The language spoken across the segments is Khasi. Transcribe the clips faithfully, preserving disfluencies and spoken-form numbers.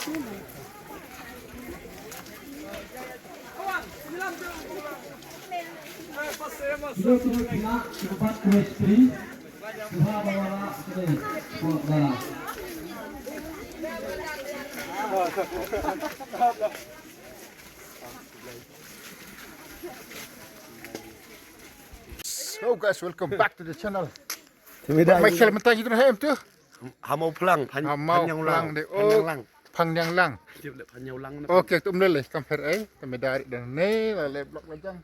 So guys, welcome back to the channel. Te mynta mynta kita dah em tu. Hamau Plang, Phan, Hamau Phan Yang Lang. Plang deh. Oh, Phan Yang Lang. Phan Yang Lang. Dia boleh Phan Yang Lang. Okay, tu mlele compare ai. Kami dari dan ni la le blok lajang.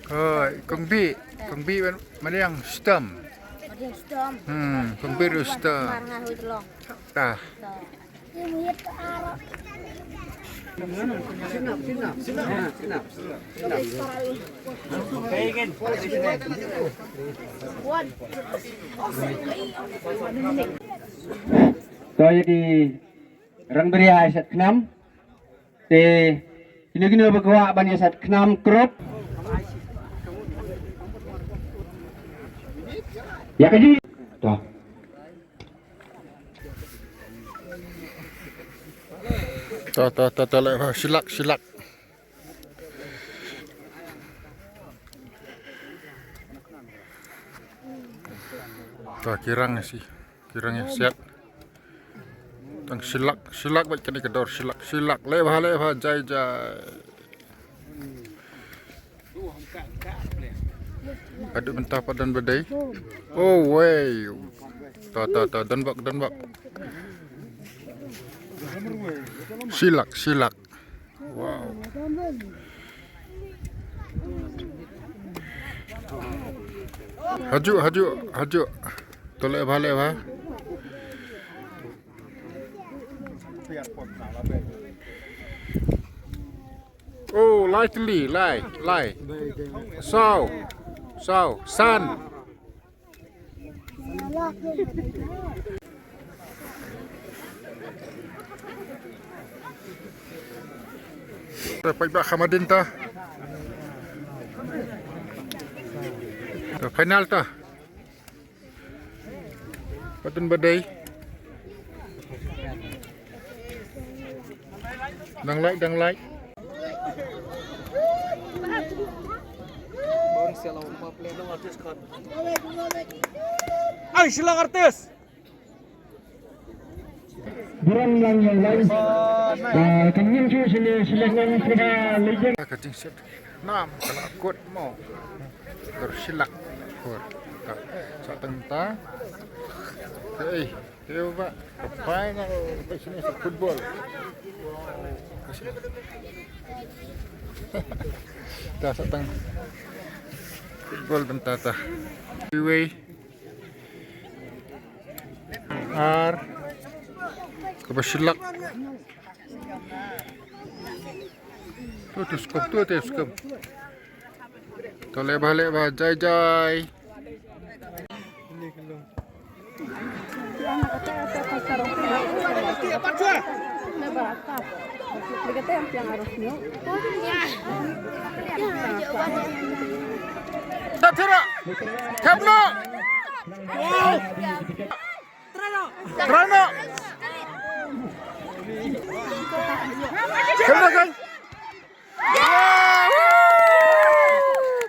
Oi, kong bi, kong bi man, man yang stem. Mariang stem. Hmm, kong bi ru stem. Mar ngan hui telong. Tah. Tah. To ïa ki rang bria sat khnam. Te kino kino ba kwah ban ïa sat khnam krop. Ïa ka ji. To. To to to to le silak silak. To kirang si. Kirang ïa siat. Tang silak, silak bad kane ka dor silak, silak. Leh bha, leh bha, jai jai. Haduh mynta pat don ba dei. Oh wei. To to to don bok, don bok. Silak, silak. Wow. Hajuh, hajuh, hajuh. To leh bha, leh bha. Oh, lai tylli, lai, lai. Saw, saw, san. Te peit ba kham hadien ta. Te final ta. Pat don ba dei. Dang lai, dang lai. Ai, Shillong Artist. Burom lang ïa u lai. Ah, kan ngim shu shu shu lang shu ha legend. Ka jingshit. Nam ka la kut mo. Ter shilak. Kut. Ka sa tang ta. Hei. Hei ba. Ka pai na ka sini sa football. Ta sa tang. Football bynta ta. Wei. Ar. Kaba shilak. Tu, tu skum, tu, tu skum. To leh bha, leh bha, jai, jai. Tap tira. Tap no. Try no. Try no. Try no, guys. Yeah! Woo!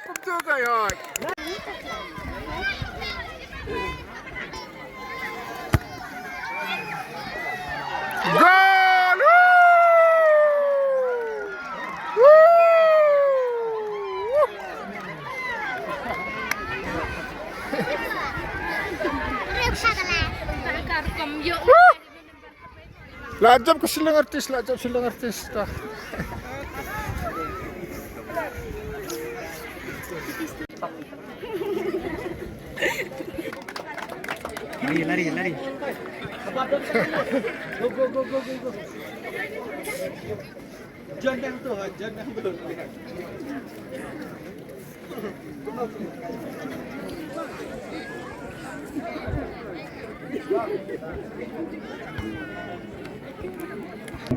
Pyntu ka ïa. Goal! Woo! Woo! Woo! La jump ka Shillong Artist, la jump Shillong Artist. Ta. Lari, lari, lari. Go, go, go, go, go, go. Jangan tu, jangan tu.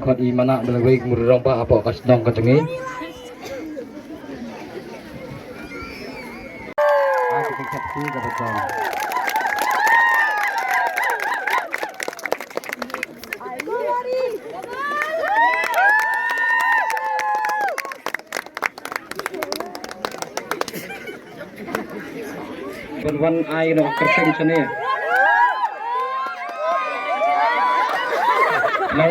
Khot i Manah Blaiwei Murrong Bah hapoh ka shnong ka jong ngi. Ai ka jingkhat ki ka ba jong. Ban wan ai noh kyrteng shane. Lai.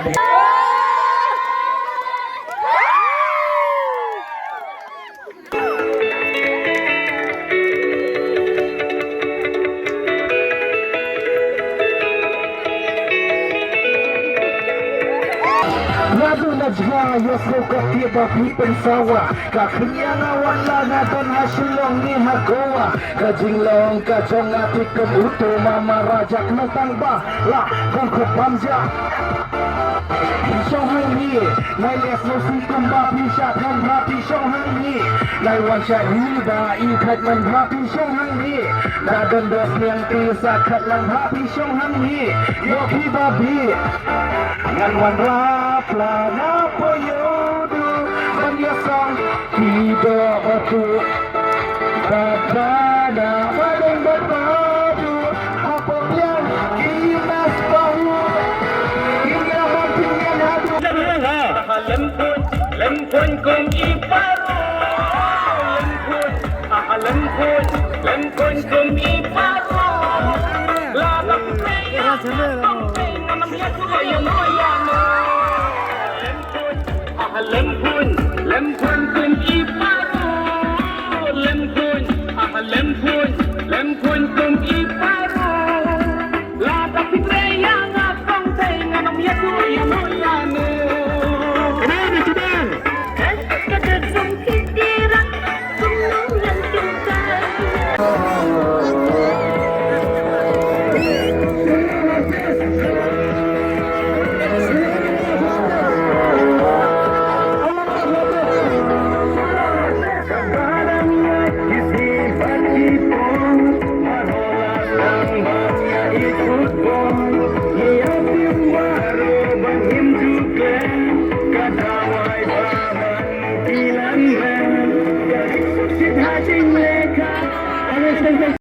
Nga dang na jngai ïa sngewkati ba phi pynsawa. Ka khñiang nga wan la nga don ha Shillong ne ha Goa. Ka jinglong ka jong nga te kum uto mama raja khnang tang ba la khong khop bam ja. Phi shong hangne, nai leh sngewsih kumba phi shah than bha phi shong hangne. Nai wan shah hi ba i khat man bha phi shong hangne. Da don dos niang te sa khat lang bha phi shong hangne. Ïoh phi ba phi. Ngan wanrah pla na poi ïoh du ban ïasong. Ki doh batu baba na wadeng batu. Hapoh liang ki mas bahu. Ki nyaman ki nyan hadu. Lem pun, lem pun kum i paru. Lem pun, ah, lem pun, lem pun kum i paru. La la pun, ah, lem pun, ah, lem pun kum i paru. Lem pun, ah, lem pun, lem pun kum i paru. Lada phi trei ïa nga kong tei ngan ym ïathuh ïa no ïa no. Kane ni kiban. Ka dei sum ki tira, sum nong lan tum tai.